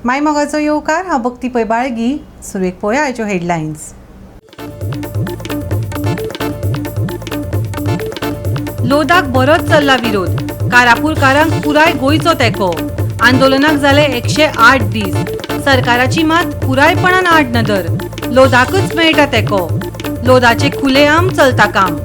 माय मोगाचो येवकार. हांव भक्ती पै बाळगी. सुरवेक पळोवया आयच्यो हेडलायन्स. लोधाक बरोच चल्ला विरोध. कारापूरकारांक पुराय गोंयचो तेंको. आंदोलनाक जाले 108 दीस. सरकाराची मात पुरायपणान आड नदर. लोधाकच मेळटा तेंको. लोधाचे खुलेआम चलता काम.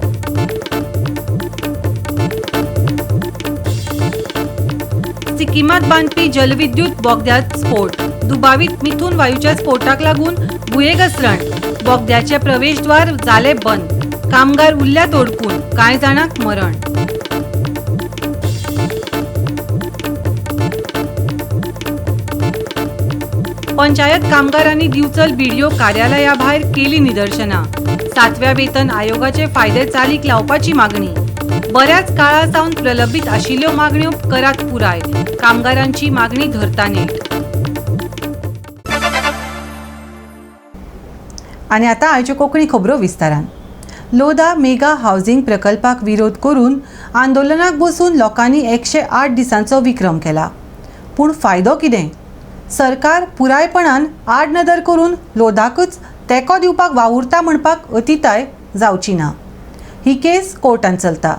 सिक्किमात बांदपी जलविद्युत बोगद्यात स्फोट. दुबावीत मिथून वायूच्या स्फोटाक लागून भुंयेघसरण. बोगद्याचे प्रवेशद्वार जाले बंद. कामगार उरल्यात अडकून, कांय जाणांक मरण. पंचायत कामगारांनी दिवचल बीडीओ कार्यालया भायर केली निदर्शनां. 7व्या वेतन आयोगाचे फायदे चालीक लावपाची मागणी. बऱ्याच काळा सावन प्रलंबीत आशिल्ल्यो मागण्यो करात पुराय. कामगारांची मागणी धरता नेट. आनी आतां आयच्यो कोंकणी खबरो विस्तारान. लोधा मेगा हावजींग प्रकल्पाक विरोध करून आंदोलनाक बसून लोकांनी 108 दिसांचो विक्रम केला. पूण फायदो कितें? सरकार पुरायपणान आडनदर करून लोधाकच तेंको दिवपाक वावुरता म्हणपाक अतिताय जावची ना. ही केस कोर्टान चलता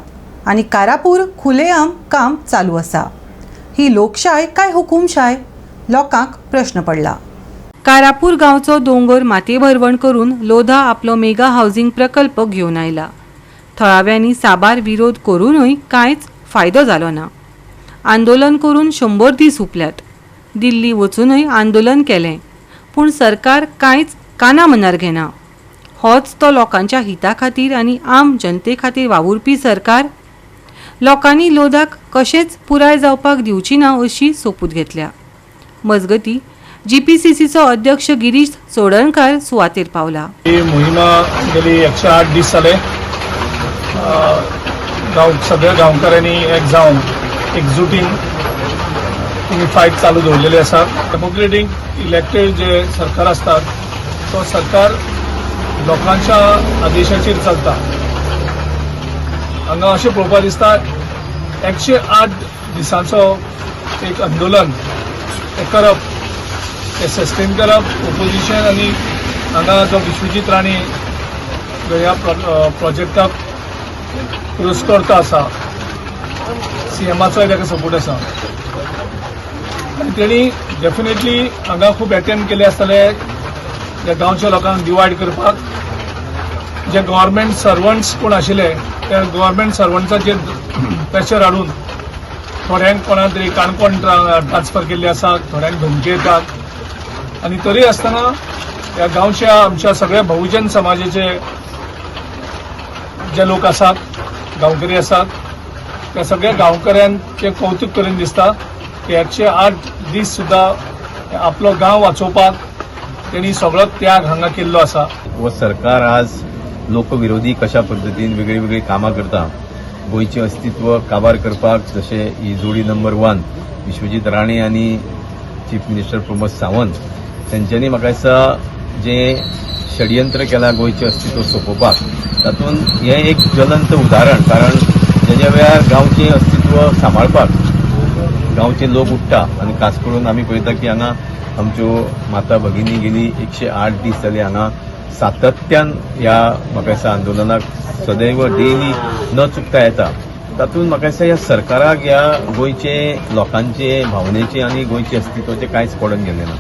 आनी कारापूर खुलेआम काम चालू आसा. ही लोकशाय काय हुकुमशाय? लोकांक प्रश्न पडला. कारापूर गांवचो दोंगर मातयेभरवण करून लोधा आपलो मेगा हावजींग प्रकल्प घेवन आयला. थळाव्यांनी साबार विरोध करूनय कांयच फायदो जालो ना. आंदोलन करून 100 दीस हुपल्यात. दिल्ली वचूनय आंदोलन केलें, पूण सरकार कांयच काना मनार घेना. होच तो लोकांच्या हिता खातीर आनी आम जनते खातीर वावुरपी सरकार? लोकांनी लोधाक कशेंच पुराय जावपाक दिवची ना अशी सोपूत घेतल्या. मजगती, जीपीसीसीचो अध्यक्ष गिरीश चोडणकार सुवातेर पावला. ही मोहिमा गेली 108 दीस जाले. गांव सगळ्या गांवकारांनी एक जावन एकजुटीन तुमी फायट चालू दवरलेली आसा. डेमोक्रेटीक इलेक्टेड जे सरकार आसतात तो सरकार लोकांच्या आदेशाचेर चलता. हांगा अशें पळोवपाक दिसता, 108 दिसांचो एक आंदोलन तें करप, ते सस्टेन करप, ओपोजिशन आनी हांगा जो विश्वजीत राणे जो ह्या प्रोजेक्टाक पुरस्कर्तो आसा, सीएमाचोय ताका सपोर्ट आसा आनी तेणी डेफिनेटली हांगा खूब एटेम्प्ट केले आसतले ह्या गांवच्या लोकांक डिवायड करपाक. जे गव्हर्मेंट सर्वंट्स कोण आशिल्ले त्या गव्हर्मेंट सर्वंट्साचेर प्रेशर हाडून थोड्यांक कोणा तरी काणकोण ट्रान्सफर केल्ले आसा, थोड्यांक धमकी येतात. आनी तरी आसतना ह्या गांवच्या आमच्या सगळ्या बहुजन समाजाचे जे लोक आसात, गांवकरी आसात, त्या सगळ्या गांवकऱ्यांचें कौतुक करीन दिसता की 108 दीस सुद्दां आपलो गांव वाचोवपाक तेणी सगळो त्याग हांगा केल्लो आसा. व सरकार आज लोकविरोधी कशा पद्दतीन वेगळी वेगळी कामां करता, गोंयचें अस्तित्व काबार करपाक, जशें ही जोडी नंबर 1 विश्वजीत राणे आनी चीफ मिनिस्टर प्रमोद सावंत, तेंच्यांनी म्हाका दिसता जें षडयंत्र केलां गोंयचें अस्तित्व सोंपोवपाक, तातूंत हें एक ज्वलंत उदाहरण. कारण जेज्या वेळार गांवचें अस्तित्व सांबाळपाक गांवचे लोक उठ्ठा आनी खास करून आमी पळयता की हांगा आमच्यो माता भगिनी गेली 108 दीस जाले हांगा सातत्यान ह्या म्हाका दिसता आंदोलनाक सदैव डेली न चुकता येता. तातूंत म्हाका दिसता ह्या सरकाराक ह्या गोंयचे लोकांचे भावनेचे आनी गोंयचे अस्तित्वाचें कांयच पडून गेलें ना.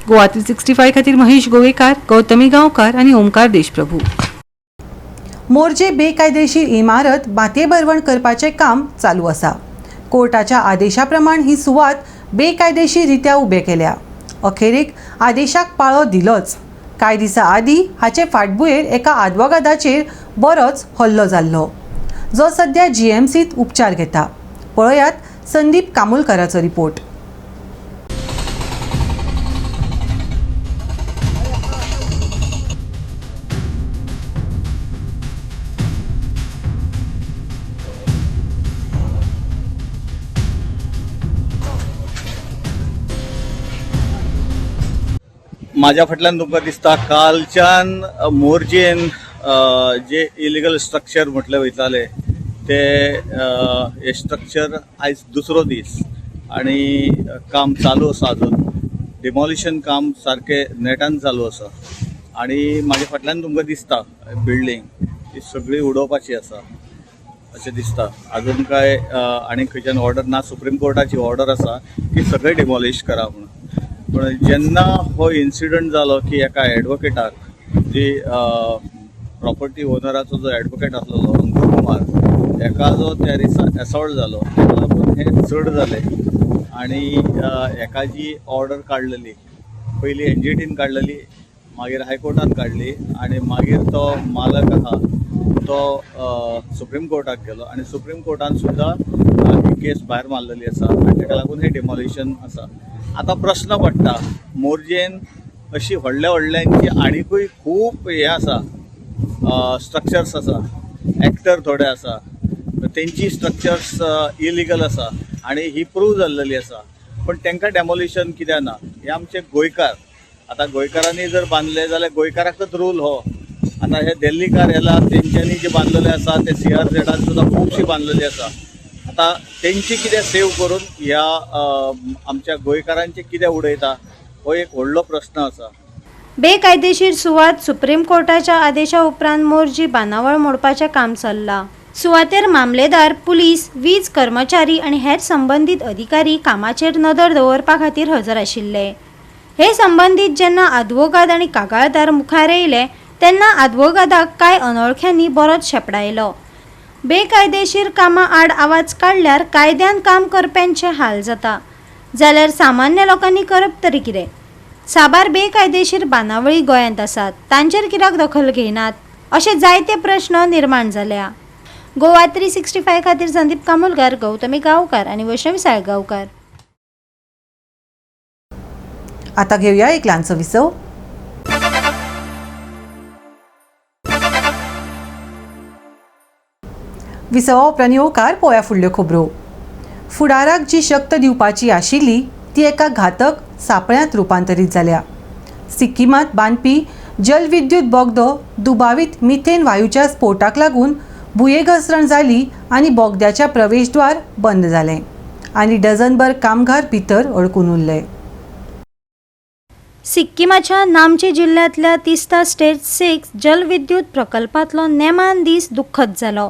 गोवा 365 खातीर महेश गोवेकार, गौतमी गांवकार आनी ओमकार देशप्रभू. मोरजे बेकायदेशीर इमारत मातयेभरवण करपाचें काम चालू आसा. कोर्टाच्या आदेशा प्रमाण ही सुवात बेकायदेशीर रित्या उबे केल्या. अखेरेक आदेशाक पाळो दिलोच. कांय दिसां आदीं हाचे फाटभुंयेर एका आदवोगादाचेर बरोच हल्लो जाल्लो, जो सद्या जीएमसींत उपचार घेता. पळयात संदीप कामुलकाराचो रिपोर्ट. माझ्या फाटल्यान तुमकां दिसता कालच्यान मोरजेन जे इलिगल स्ट्रक्चर म्हटलें वयताले ते हे स्ट्रक्चर आयज दुसरो दीस आनी काम चालू आसा. अजून डिमॉलिशन काम सारकें नेटान चालू आसा आनी म्हाज्या फाटल्यान तुमकां दिसता बिल्डींग ही सगळी उडोवपाची आसा अशें दिसता. अजून काय आनी खंयच्यान ऑर्डर ना. सुप्रीम कोर्टाची ऑर्डर आसा की सगळें डिमॉलिश करा म्हणून. पण जेन्ना हो इन्सिडंट जालो की एका एडवोकेटाक जी प्रॉपर्टी ओनराचो जो एडवोकेट आसलेलो अंकूर कुमार हेका जो त्या दिसा एसॉल्ट जालो तेका लागून हें चड जालें आनी हेका जी ऑर्डर काडलेली पयली एनजीटीन काडलेली, मागीर हायकोर्टान काडली आनी मागीर तो मालक आहा तो सुप्रीम कोर्टाक गेलो आनी सुप्रीम कोर्टान सुद्दां ही केस भायर मारलेली आसा आनी तेका लागून हें डिमॉलिशन आसा. आतां प्रश्न पडटा मोरजेन अशी व्हडल्या व्हडल्यांची आनिकूय खूब हे आसा स्ट्रक्चर्स आसा, एक्टर थोडे आसा, तेंची स्ट्रक्चर्स इलिगल आसा आनी ही प्रूव जाल्लेली आसा, पण तांकां डेमोलिशन कित्याक ना? हे आमचे गोंयकार. आतां गोंयकारांनी जर बांदले जाल्यार गोंयकाराकच रूल हो. आतां हे दिल्लीकार येला तेंच्यांनी जे बांदलेले आसा ते सीआरझेडान सुद्दां खुबशी बांदलेली आसा. आतां तेंची कितें सेव करून ह्या आमच्या गोंयकारांचे कितें उडयता हो एक व्हडलो प्रश्न आसा. बेकायदेशीर सुवात सुप्रीम कोर्टाच्या आदेशा उपरांत मोरजी बांदावळ मोडपाचें काम चल्लां. सुवातेर मामलेदार, पुलीस, वीज कर्मचारी आनी हेर संबंदीत अधिकारी कामाचेर नदर दवरपा खातीर हजर आशिल्ले. हे संबंदीत जेन्ना आदवोगाद आनी कागाळदार मुखार येयले तेन्ना आदवोगादाक कांय अनोळख्यांनी बरोच शेपडायलो. बेकायदेशीर कामां आड आवाज काडल्यार कायद्यान काम करप्यांचे हाल जाता, जाल्यार सामान्य लोकांनी करप तरी कितें? साबार बेकायदेशीर बांदावळी गोंयांत आसात, तांचेर कित्याक दखल घेयनात अशे जायते प्रश्न निर्माण जाल्या. गोवा 365 खातीर संदीप कामुलकार, गौतमी गांवकार आनी वैष्णवी साळगांवकार. आता घेऊया एक ल्हानसो विसव. विसवा उपरांत येवकार पळोवया फुडल्यो खबरो. फुडाराक जी शक्त दिवपाची आशिल्ली ती एका घातक सापळ्यांत रुपांतरीत जाल्या. सिक्किमांत बांदपी जलविद्युत बोगदो दुबावीत मिथेन वायूच्या स्फोटाक लागून भुंयेघसरण जाली आनी बोगद्याच्या प्रवेशद्वार बंद जालें आनी डझनभर कामगार भितर अडकून उरले. सिक्किमाच्या नामची जिल्ल्यांतल्या तिस्ता स्टेज 6 जलविद्युत प्रकल्पांतलो नेमान दीस दुख्खद जालो.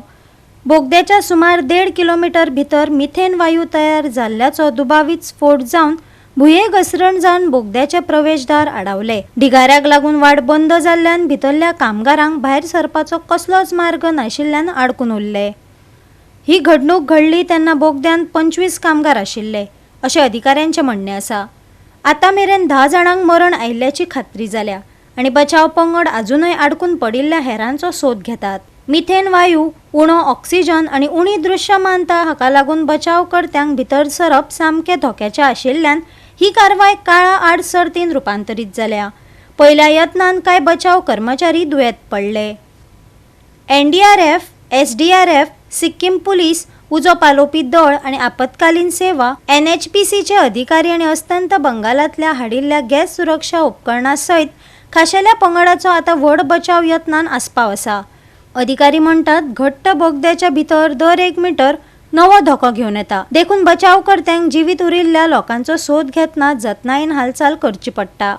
बोगद्याच्या सुमार 1.5 किलोमीटर भितर मिथेन वायू तयार जाल्ल्याचो दुबावीत स्फोट जावन भुंये घसरण जावन बोगद्याचे प्रवेशदार आडावले. ढिगाऱ्याक लागून वाट बंद जाल्ल्यान भितरल्या कामगारांक भायर सरपाचो कसलोच मार्ग नाशिल्ल्यान आडकून उरले. ही घडणूक घडली तेन्ना बोगद्यांत 25 कामगार आशिल्ले अशें अधिकाऱ्यांचें म्हणणें आसा. आतां मेरेन 10 जाणांक मरण आयिल्ल्याची खात्री जाल्या आनी बचाव पंगड आजुनय आडकून पडिल्ल्या हेरांचो सोद घेतात. मिथेन वायू, उणो ऑक्सिजन आनी उणी दृश्यमानता हाका लागून बचावकर्त्यांक भितर सरप सामकें धोक्याचें आशिल्ल्यान ही कारवाय काळा आड सर्तीन रुपांतरीत जाल्या. पयल्या यत्नान कांय बचाव कर्मचारी दुयेंत पडले. एनडीआरएफ, एसडीआरएफ, सिक्कीम पुलीस, उजो पालोवपी दळ आनी आपत्कालीन सेवा, एनएचपीसीचे अधिकारी आनी अस्तंत बंगालांतल्या हाडिल्ल्या गॅस सुरक्षा उपकरणां सयत खाशेल्या पंगडाचो आतां व्हड बचाव यत्नान आस्पाव आसा. अधिकारी म्हणटात घट्ट बोगद्याच्या भितर दर 1 मिटर नवो धोको घेवन येता, देखून बचावकर्त्यांक जिवीत उरिल्ल्या लोकांचो सोद घेतना जतनायेन हालचाल करची पडटा.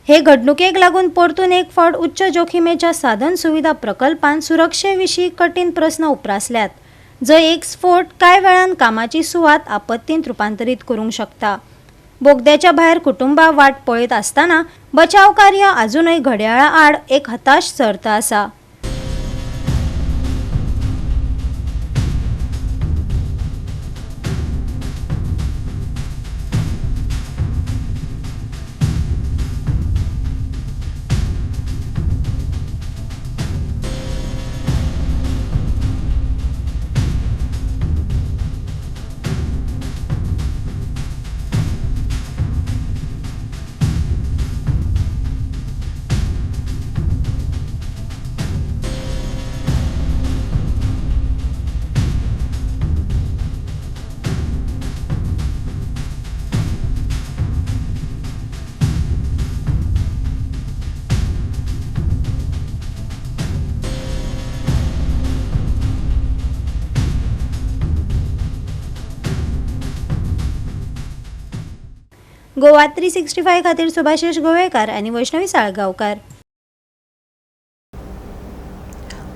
हे घडणुकेक लागून परतून एक फावट उच्च जोखिमेच्या साधन सुविधा प्रकल्पान सुरक्षे विशीं कठीण प्रस्न उप्रासल्यात, जंय एक स्फोट कांय वेळान कामाची सुवात आपत्तींत रुपांतरीत करूंक शकता. बोगद्याच्या भायर कुटुंबां वाट पळयत आसतना बचाव कार्य अजूनय घड्याळा आड एक हताश सर्त आसा. गोवा 365 खातीर सुभाषेश गोवेकार आनी वैष्णवी साळगांवकार.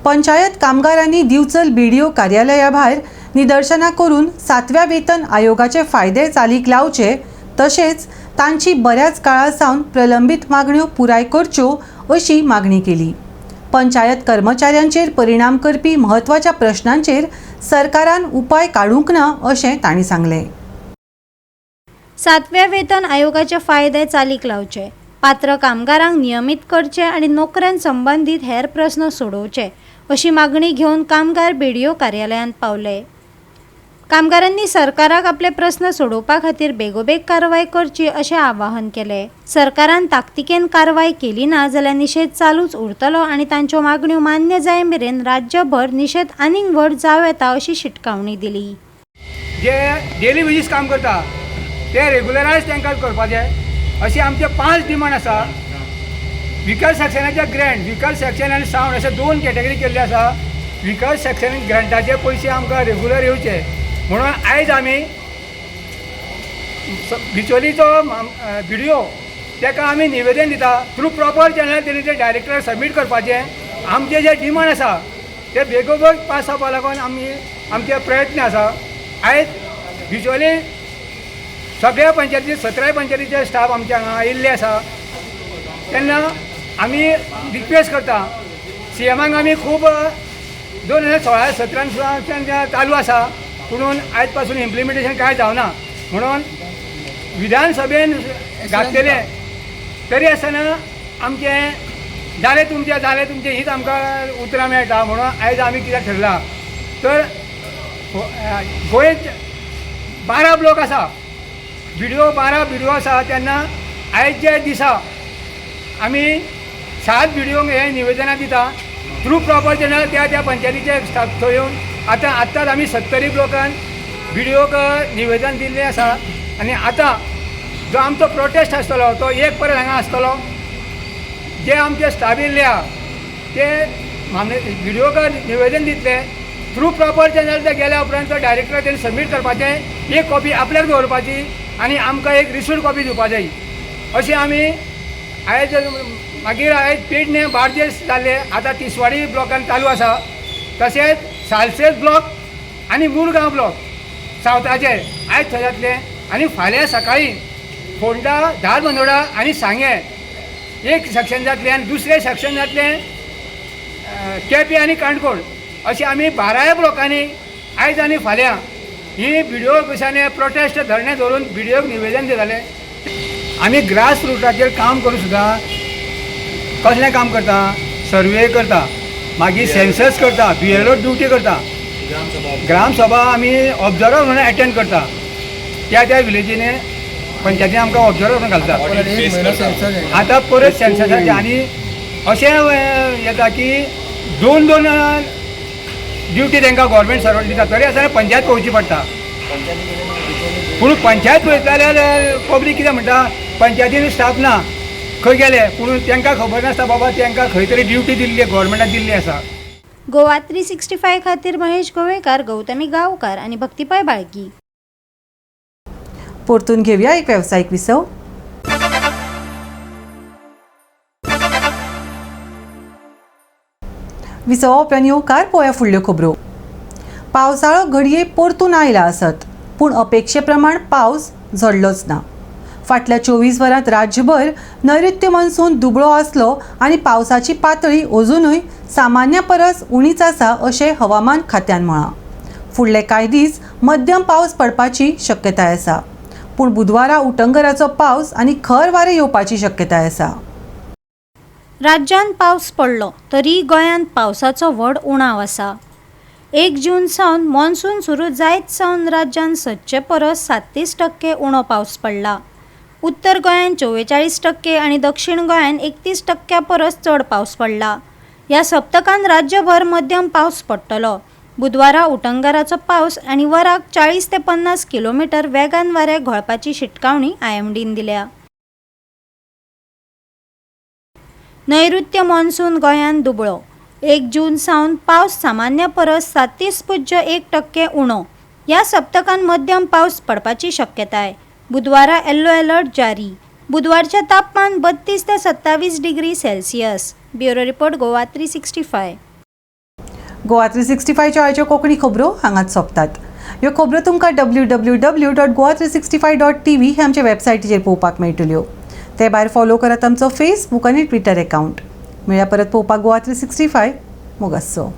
पंचायत कामगारांनी दिवचल बीडीओ कार्यालया भायर निदर्शनां करून सातव्या वेतन आयोगाचे फायदे चालीक लावचे तशेंच तांची बऱ्याच काळा सावन प्रलंबीत मागण्यो पुराय करच्यो अशी मागणी केली. पंचायत कर्मचाऱ्यांचेर परिणाम करपी म्हत्वाच्या प्रश्नांचेर सरकारान उपाय काडूंक ना अशें तांणी सांगलें. सातव्या वेतन आयोगाचे फायदे चालीक लावचे, पात्र कामगारांक नियमीत करचे आनी नोकऱ्यां संबंदीत हेर प्रस्न सोडोवचे अशी मागणी घेवन कामगार बीडीओ कार्यालयांत पावले. कामगारांनी सरकाराक आपले प्रस्न सोडोवपा खातीर बेगोबेग कारवाय करची अशें आवाहन केलें. सरकारान ताकतिकेन कारवाय केली ना जाल्यार निशेध चालूच उरतलो आनी तांच्यो मागण्यो मान्य जाय मेरेन राज्यभर निशेध आनीक व्हड जावं येता अशी शिटकावणी दिली. जे डेली वेजीस काम करता ते रेगुलरायज तांकां करपाचे अशे आमचे 5 डिमांड आसा. व्हिकल सेक्शनाचे ग्रँट, व्हिकल सेक्शन आनी सावंड अशे 2 कॅटेगरी केल्ले आसा. व्हिकल सेक्शन ग्रँटाचे पयशे आमकां रेगुलर येवचे म्हणून आयज आमी बिचोलीचो बीडीओ ताका आमी निवेदन दिता थ्रू प्रॉपर चॅनल तेणी ते डायरेक्टराक सबमीट करपाचें. आमचे जे डिमांड आसा ते बेगोबेग पास जावपा लागून आमी आमचे प्रयत्न आसा. आयज बिचोली सगळ्या पंचायती 17 पंचायतीचे स्टाफ आमचे हांगा आयिल्ले आसा. तेन्ना आमी रिक्वेस्ट करता सीएमाक आमी खूब 2016-17 सुद्दां चालू आसा, पुणून आयज पासून इम्प्लिमेंटेशन कांय जावना म्हणून विधानसभेन घातलेले तरी आसतना आमचें जालें तुमचें जालें तुमचें हीच आमकां उतरां मेळटा. म्हणून आयज आमी कित्याक ठरला तर गोंयत 12 ब्लॉक आसा, बीडीओ 12 बीडीओ आसा. तेन्ना आयच्या दिसा आमी 7 बीडीओंक हे निवेदनां दिता थ्रू प्रॉपर चॅनल त्या त्या पंचायतीचे स्टाफ थंय येवन आतां आत्ताच आमी 70 ब्लॉकान बीडीओक निवेदन दिल्लें आसा. आनी आतां जो आमचो प्रोटेस्ट आसतलो तो 1 पर्यंत हांगा आसतलो. जे आमचे स्टाफ येयल्ले आहा ते बीडीओक निवेदन दितले थ्रू प्रॉपर चॅनल ते गेल्या उपरांत तो डायरेक्टर तेणी सबमीट करपाचें, एक कॉपी आपल्याक दवरपाची आनी आमकां एक रिसिव्ड कॉपी दिवपा जाय अशें आमी आयज. मागीर आयज पेडणे बार्देस जाल्ले आतां तिसवाडी ब्लॉकान चालू आसा, तशेंच सालसेत ब्लॉक आनी मुरगांव ब्लॉक सावथाचे आयज थंय जातले. आनी फाल्यां सकाळीं फोंडा, धारबांदोडा आनी सांगें एक सेक्शन जातलें आनी दुसरें सेक्शन जातलें केपें आनी काणकोण. अशें आमी 12 ब्लॉकांनी आयज आनी फाल्यां ही बीडीओ ऑफिसांनी प्रोटेस्ट धरणे धरून बीडीओक निवेदन दिताले. आमी ग्रास रुटाचेर काम करूं सुद्दां कसलें काम करता, सर्वे करता, मागीर सेन्सस करता, बीएलओ ड्युटी करता, ग्रामसभा आमी ऑब्जर्वर म्हणून एटेंड करता. त्या त्या विलेजीने पंचायतीन आमकां ऑब्जर्वर म्हणून घालता. आतां परत सेन्ससाचे आनी अशें येता की 2-2 ड्युटी तांकां गव्हर्मेंट सर्वंट दिता तरी आसतना पंचायत पळोवची पडटा. पूण पंचायत पळयता जाल्यार पब्लीक कितें म्हणटा, पंचायतीन स्टाफ ना खंय गेले, पूण तांकां खबर नासता बाबा तांकां खंय तरी ड्युटी दिल्ली गव्हर्मेंटान दिल्ली आसा. गोवा 365 खातीर महेश गोवेकार, गौतमी गांवकार आनी भक्तिपाय बाळकी. परतून घेवया एक वेवसायीक विसव. विसवा उपरांत येवकार पळोवया फुडल्यो खबरो. पावसाळो घडये परतून आयला आसत पूण अपेक्षे प्रमाण पावस झडलोच ना. फाटल्या 24 वरांत राज्यभर नैऋत्य मॉन्सून दुबळो आसलो आनी पावसाची पातळी अजुनूय सामान्य परस उणीच आसा अशें हवामान खात्यान म्हळां. फुडले कांय दीस मध्यम पावस पडपाची शक्यताय आसा, पूण बुधवारा उटंगराचो पावस आनी खर वारें येवपाची शक्यताय आसा. राज्यांत पावस पडलो तरी गोंयांत पावसाचो व्हड उणाव आसा. 1 जून सावन मॉन्सून सुरू जायत सावन राज्यांत सदचे परस 37% उणो पावस पडला. उत्तर गोंयांत 44% आनी दक्षिण गोंयांत 31% परस चड पावस पडला. ह्या सप्तकांत राज्यभर मध्यम पावस पडटलो. बुधवारा उटंगाराचो पावस आनी वराक 40 ते 50 किलोमिटर वेगान वारें घोळपाची शिटकावणी आयएमडीन दिल्या. नैऋत्य मॉन्सून गोंयांत दुबळो. 1 जून सावन पावस सामान्य परस 37.1% उणो. ह्या सप्तकांत मध्यम पावस पडपाची शक्यताय. बुधवारा येल्लो अलर्ट जारी. बुधवारचें तापमान 32 ते 27 degree Celsius. Bureau report, Goa 365. Goa 365च्यो आयच्यो कोंकणी खबरो हांगाच सोंपतात. ह्यो खबरो तुमकां www.goa365.tv हे आमचे वेबसायटीचेर पळोवपाक मेळटल्यो. ते भायर फॉलो करात आमचो फेसबूक आनी ट्विटर एकावंट. मेळया परत पळोवपाक गोवा 365. मोगासो.